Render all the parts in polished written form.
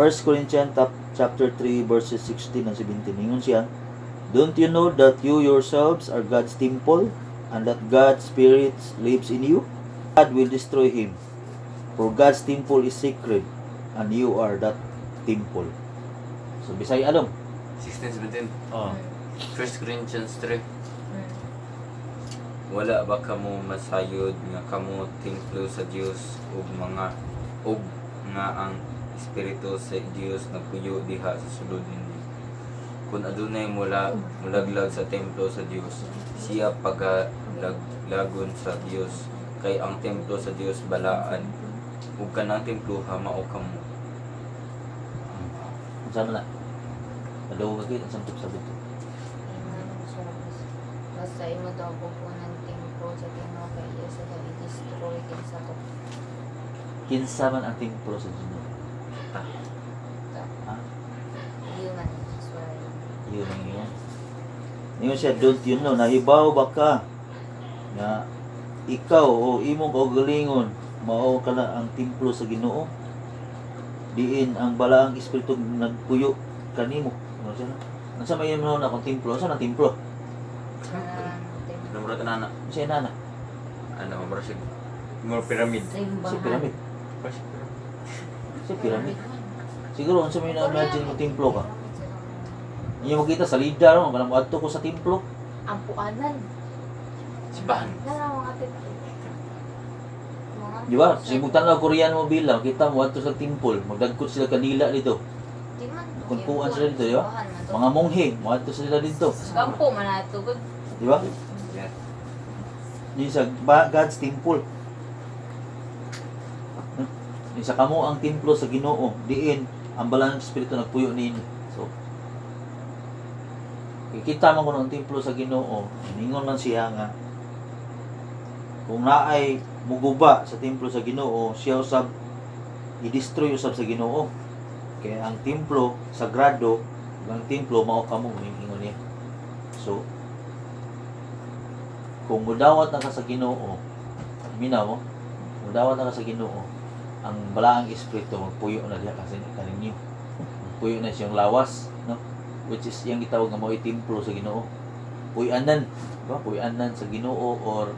1 Corinthians chapter 3 verses 16 and 17. Ingon siya, "Don't you know that you yourselves are God's temple and that God's Spirit lives in you? God will destroy him. For God's temple is sacred and you are that temple." So Bisaya along. 16, 17. Oh. 1 Corinthians 3. Wala ba kamo masayod nga kamo templo sa Dios ug mga ug nga ang espiritu sa Dios nagpuyo diha sa sulod ninyo? Kun adunay mula mulaglag sa templo sa Dios, siya pagalaglagon sa Dios, kay ang templo sa Dios balaan ug kanang temploha mao kamo. Unsa man na? Kadungog ka kita sa sabi to. Basta imo daw pupunan templo sa Ginoo kay iya sa daw i-destroy kinsa to. Kinsa man ang templo sa Ginoo? Ta. Ta. Ha? Human as well. Yun ang yun. Ingon siya, "Don't you know," nahibaw ba ka nga ikaw o imong kaugalingon mao kana ang templo sa Ginoo? Diin ang balaang espiritu nagpuyo kanimo. Ano siya na? Unsa may imo na kung templo? Unsa nang templo? Kanang templo. Numero tanana. Unsa ina na? Ano, mura siya. More pyramid. Simbahan. Si pyramid. Mura siya pyramid. Si pyramid. Siguro unsa may na-imagine mo templo ka? Inyo makita sa lida ro, kanang moadto ko sa templo. Ampuanan. Simbahan. Nara mga templo. Mga Di ba? Sa tan-aw Korean mo bilang, kita mo adto sa temple, magdagkot sila kanila dito. Di man. Kung sila dito, di ba? Simbahan man to. Mga monghe, moadto sila dito. Kampo man ato gud. Di ba? Yeah. Yun sa God's temple. Yun sa kamo ang templo sa Ginoo, diin ang balaang espiritu nagpuyo ninyo. So, kikita man kuno ang templo sa Ginoo, ningon man siya nga kung naay muguba sa templo sa Ginoo, siya usab i-destroy usab sa Ginoo. Kaya ang templo sagrado, ug ang templo mao kamo, ingon niya. So, kung mudawat na ka sa Ginoo, minaw mo, mudawat na ka sa Ginoo, ang balaang espiritu magpuyo na diha kasi kaninyo. Magpuyo na siyang lawas, no? Which is iyang gitawag nga mao'y templo sa Ginoo. Puy-anan, ba? Puy-anan sa Ginoo or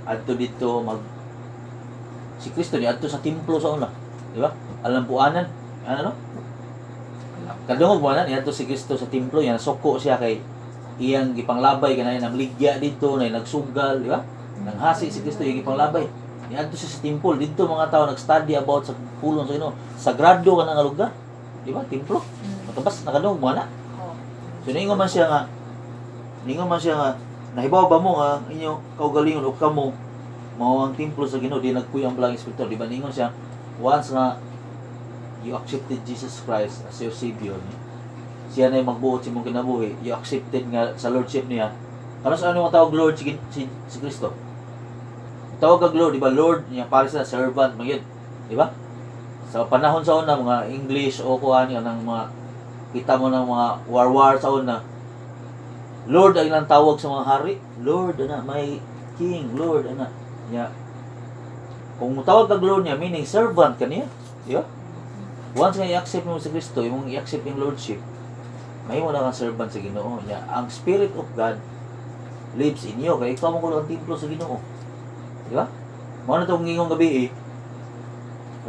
adto dito mag si Kristo ni adto sa templo sa una, di ba? Alampuanan. Ano no? Kadungog mo na niadto si Kristo sa templo, yan suko siya kay iyang gipanglabay kanay nang ligya dito, na nagsugal, di ba? Nanghasi si Kristo iyang gipanglabay. Niadto siya sa temple dito, mga tao nag-study about sa pulong sa Ginoo. Sagrado ka na nga lugar. Di ba? Templo. Makabas nakadungog mo na. Oh. So ningon man siya nga nahibaw ba mo nga ang inyo kaugalingon o kamo mao ang templo sa Ginoo di nagpuyo ang balaang espiritu, di ba? Ningon siya, once nga you accepted Jesus Christ as your Savior, siya na yung magbuot sa imong kinabuhi, you accepted nga sa lordship niya. Karon sa ano tawag Lord si Kristo? Tawag kag Lord, di ba? Lord niya para sa servant man yun, di ba? Sa panahon sa una, mga English o kuan ng mga kita mo ng mga war-war sa una, Lord ang ilang tawag sa mga hari. Lord, ana, may king, Lord, ana. Nya, kung mutawag kag Lord niya, meaning servant ka niya. Di ba? Once nga i-accept mo si Kristo, imong i-accept yung lordship, mahimo na kang servant sa Ginoo. Nya, ang Spirit of God lives in you. Kaya ikaw mo kuno ang templo sa Ginoo. Di ba? Mao na itong ngingong gabi eh.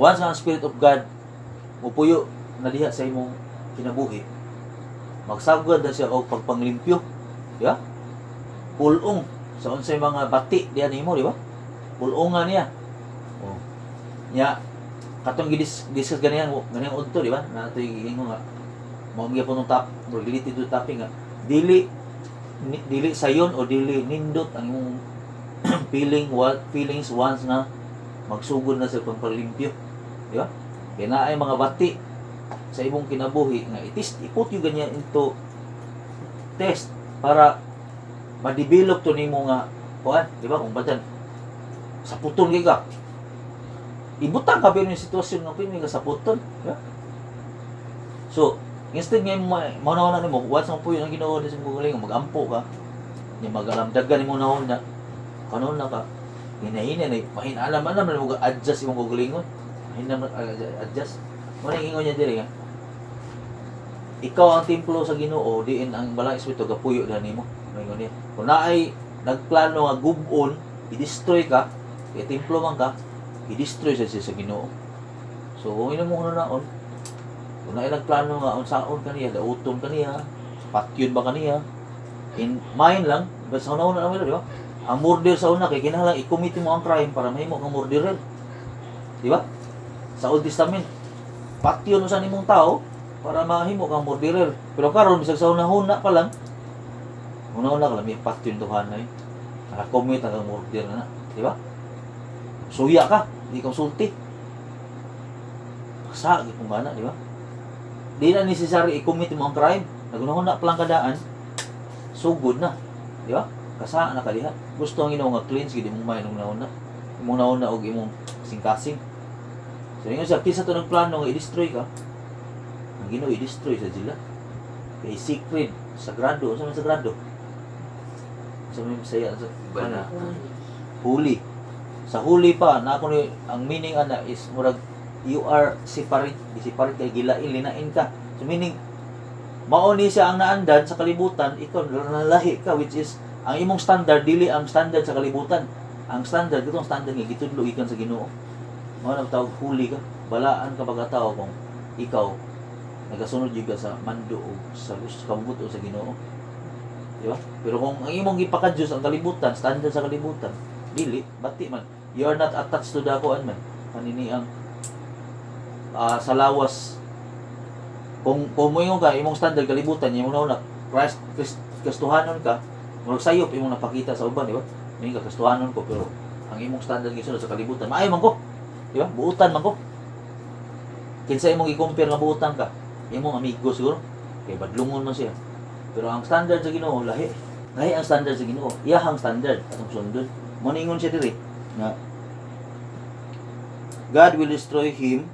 Once nga ang Spirit of God mupuyo na diha sa imong kinabuhi, magsagad na siya og pagpanglimpyo. Di ba? Pulong sa unsay mga bati diha nimo, di ba? Pulongan niya. Oh. Nya katong gidis-discuss ganihan ganihang udto, di ba? Na atoy giingon nga mao gyapon ng top related to topic nga dili dili sayon o dili nindot ang imong feeling, what feelings once nga magsugod na sa pagpalimpyo, di ba? Kaya naay mga bati sa imong kinabuhi nga itis i-put you ganyan into test para ma-develop to nimo nga kuan, di ba? Kung badan sa puton kay ka, ibutang ka pero yung sitwasyon nga pwede ka sa puton, di ba? So instead nga mo na nimo, once ang puyo ng Ginoo sa imong kaugalingon, magampo ka nya, magalamdagan nimo naon na kanon na ka hinahina na mahinalam man naman mo adjust imong kaugalingon, mahina man adjust mo na ingon niya diri nga Ikaw ang templo sa Ginoo, diin ang Balaang Espiritu gapuyo diha nimo. Moingon niya. Kung naay nagplano nga gub-on, i-destroy ka, kay templo man ka, i-destroy sa siya sa Ginoo. So kung imo mo naon, kung naay nagplano nga unsaon kaniya, dauton kaniya, patyon ba kaniya, in mind lang, basta sa una naman, di ba? Ang murder sa una kay kinahanglan i-commit mo ang crime para mahimo kang murderer. Di ba? Sa Old Testament, patyon usa nimong tao para mahimo kang murderer. Pero karon, bisag sa una-huna pa lang, una-una ka lang, may patyon tuhan na eh. Nakakommit ang murder na na. Di ba? Suya ka, di ka sulti. Sa gipong gana, di ba? Di na necessary i-commit mo ang crime. Nagunahuna pa lang kadaan, sugod na. Di ba? Kasa na kaliha. Gusto ang Ginoo nga cleanse gid imong mind ug nauna. Imong nauna og imong kasing-kasing. So ingon siya, kinsa to nagplano nga i-destroy ka? Ang Ginoo i-destroy sa sila. Kay sacred, sagrado, unsa man sagrado? Unsa man Bisaya sa Bala. Holy. Sa holy pa, na ako ni ang meaning ana is murag you are separate, di separate kay gilain, linain ka. So meaning mao ni siya ang naandan sa kalibutan, ikaw nalahi ka, which is ang imong standard dili ang standard sa kalibutan. Ang standard itong standard nga gitudlo gikan sa Ginoo. Mao nang tawag holy ka. Balaan ka pagkatao kung ikaw nagasunod gyud ka sa mando o sa gusto kabubut-on sa Ginoo. Di ba? Pero kung ang imong gipaka-Diyos ang kalibutan, standard sa kalibutan, dili, bati man. You are not attached to the kuan man. Kanini ang sa lawas. Kung moingon ka imong standard kalibutan, imong nauna Christ, Christ Kristohanon ka, murag sayop imong napakita sa uban, di ba? Moingon ka, Kristohanon ko, pero ang imong standard gisunod sa kalibutan, maayo man ko. Di ba? Buutan man ko. Kinsa imong i-compare nga buutan ka? Imong amigo siguro. Kay badlungon man siya. Pero ang standard sa Ginoo lahi. Lahi ang standard sa Ginoo. Iyahang standard atong sundon. Mo ningon siya diri nga God will destroy him,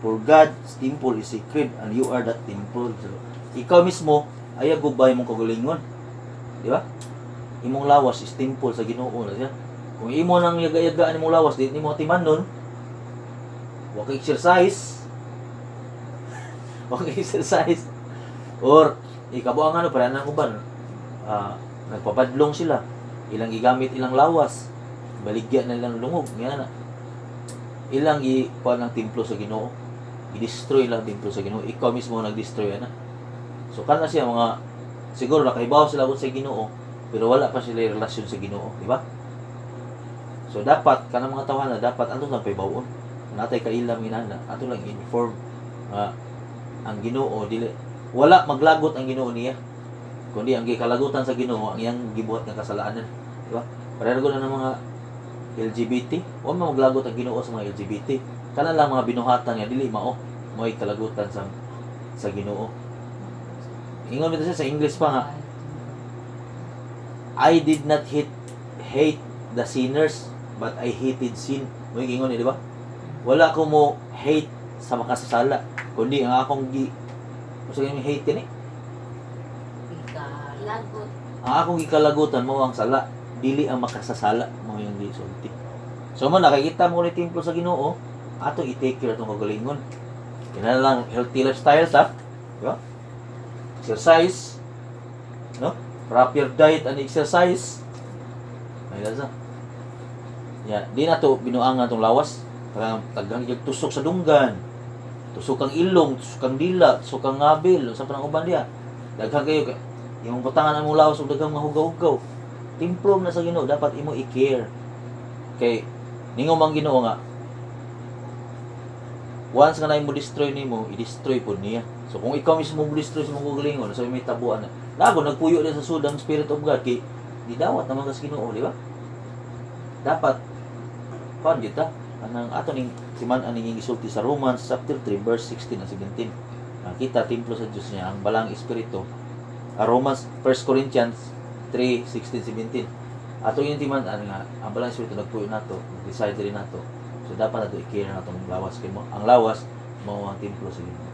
for God's temple is sacred and you are that temple. So, ikaw mismo ay gubay mong kagalingon. Di ba? Imong lawas is temple sa Ginoo na siya. Kung imo nang yaga-yagaan imong lawas, di nimo timanon, wa ka exercise, wa ka exercise, or ikabuangan ano, para nang uban, nagpapadlong sila, ilang gigamit ilang lawas, baligya na ilang lungog, nga na. Ilang i kuan ang templo sa Ginoo. I-destroy lang templo sa Ginoo. Ikaw mismo ang nag-destroy ana. So kana siya mga siguro nakahibaw sila kung sa Ginoo, pero wala pa sila relasyon sa Ginoo, di ba? So dapat kanang mga tawhana dapat ato lang pahibawon. Kung natay kailam inana, ato lang inform nga ang Ginoo dili wala maglagot ang Ginoo niya. Kundi ang gikalagutan sa Ginoo ang iyang gibuhat nga kasalanan, di ba? Pareho na ng mga LGBT, wa man maglagot ang Ginoo sa mga LGBT. Kana lang mga binuhatan nga dili mao mo'y kalagutan sa Ginoo. Ingon bitaw siya sa English pa nga, "I did not hate the sinners, but I hated sin." Mo'y ingon ni, di ba? Wala ko mo hate sa makasasala, kundi ang akong gi unsa yung hate kani? Lagot. Ang akong gikalagutan mo ang sala, dili ang makasasala, mo yung gisulti. So mo nakikita mo ni templo sa Ginoo, ato i-take care atong kagalingon. Kinahanglan healthy lifestyle ta, di ba? Exercise, no? Proper diet and exercise. May lasa. Ya, di na to binuangan tong lawas. Parang tagang yung tusok sa dunggan. Tusok ang ilong, tusok ang dila, tusok ang ngabil, sa panang uban diya. Daghan kayo kay imong butangan ang imong lawas og daghang mga hugaw-hugaw. Templo na sa Ginoo, dapat imo i-care. Kay ningon man Ginoo nga once nga na mo destroy nimo, i-destroy pud niya. So kung ikaw mismo mo destroy sa imong kagalingon, sa may tabuan na. Lago nagpuyo din sa sudang Spirit of God kay didawat naman ka sa Ginoo, di ba? Dapat kuan gyud ta anang ato ning si man aning gisulti sa Romans chapter 3 verse 16 and 17. Nakita templo sa Dios niya ang Balaang Espiritu. Romans, 1 Corinthians 3 16 17. Ato yung timan ano nga ang Balaang Espiritu nagpuyo nato, nag-decide rin nato. So dapat nato i-care na atong lawas kay mo ang lawas mao ang templo sa Ginoo.